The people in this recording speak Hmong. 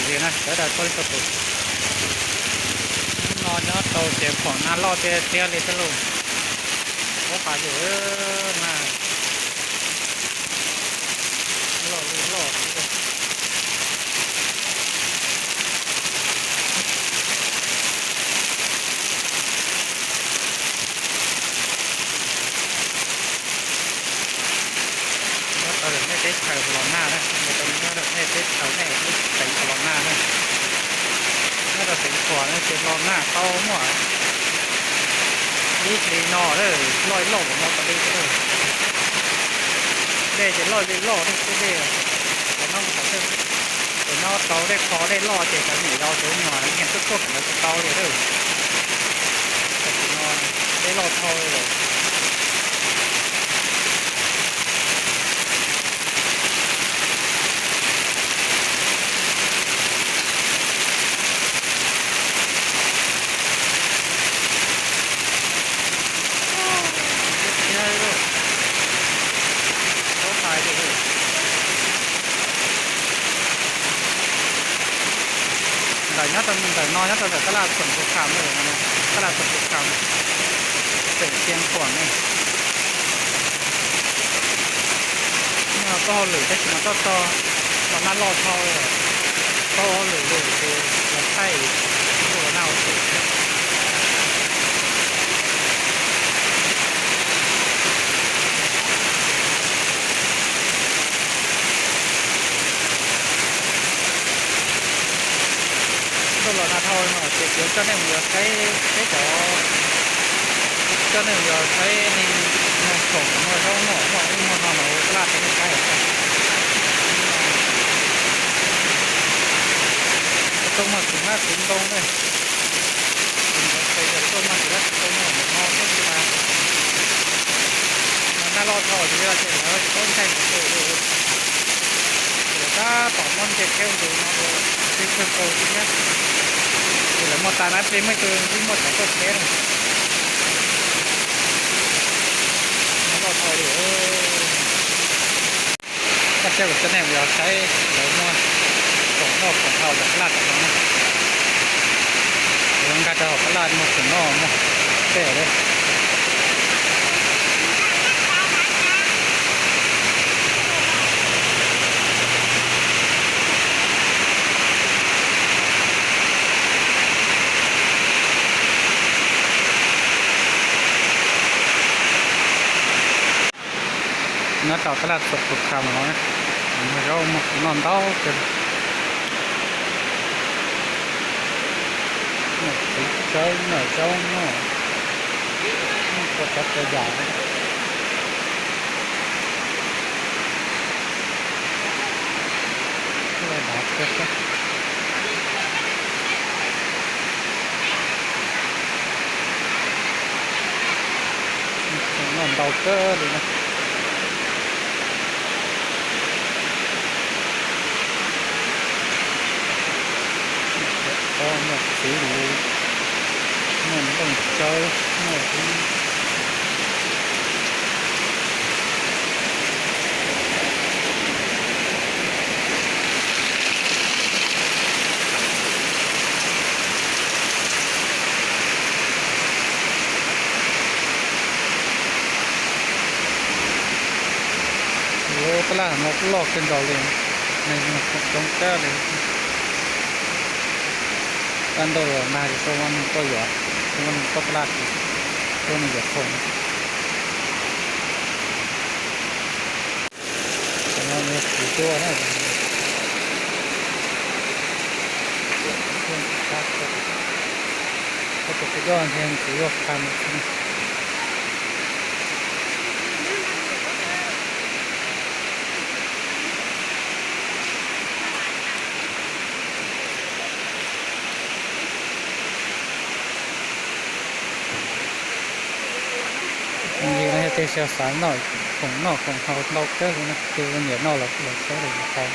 Li na sawv daws txhua leej txhua tus, hnub no nyob tau ces pom nag loj tiag tiag li xwb lauj. Ua pas lwm mas loj li loj xwb. Nyob rau nej teb chaws los nag na, nyob rau nej teb chaws nej lub tsev los nag na. Nyob rau xeev Khuam no ces los nag tau muaj ib hlis no loj loj no tas li. Dej ces loj li loj thiab xwb dej. Cov no, cov no tau dej qho dej loj ces cov niam yau cov muag nyias tuaj tuaj kom lawv tsis tau li lawm. Tam sim no dej loj dhau li lawm. Ntawm nyob rau ntawm no nyob rau ntawm tab laj Xuam Pus Kham, tab laj Xuam Pus Kham, xeem Xia Khuam ne. Koj hauj lwm tab sis mas toj tog los nag loj dhau, koj hauj lwm lawm ces los thaij kuj los nag ua ke thiab. Tuaj los nag dhau no ces kuv coj nej mus yos saib peb cov, coj nej mus yos saib neeg muag khoom muag zaub muag muaj ub muag no mas ua tab laj rau nej saib. Tuaj muag txiv hmab txiv ntoo na. Ces ntawd ces yog tuaj muag txiv hmab txiv ntoo no ntawm no xwb mas, mas nag loj dhau ces yog ces lawv tsis paub ntshai ntawd ces lawv tab tom muab nce kheb ntawd no ua tib kawg nkaus xwb thiab. Ces lawv muaj tas na plig muaj ib tug ib muaj cov tuaj teb no. Nag loj dhau li. Koj saib kuv coj nej mus yos saib lawv muag khoom noj khoom haus ntawm tab laj tom no na. Lawv nkag rau hauv tab laj muag khoom noj muag tej lawm. Nyob rau tab laj Xuam Pus Kham no, muag zaub muag khoom noj ntau kawg. Muaj txiv tsawb muaj zaub muaj, muaj txhua tsav txhua yam. Noj ntau kawg li na. Muaj txiv lus, muaj nplooj tsawb, muaj ib Lub tab laj no kuj loj kawg nkaus li, neeg muag khoom coob kawg li. Tab ntawm los nag ces tsis muaj neeg tuaj yuav, tsis muaj neeg tuaj tab laj, tsis muaj neeg yuav khoom. Tam no txiv duaj na, txiv duaj ntxim qab kawg, tab sis txiv duaj ntshe txiv duaj qha mus xwb na. Li no yog tej xyov xav noj khoom noj khoom haus ntau kawg li na, tus ua niam noj los saib los yuav tau.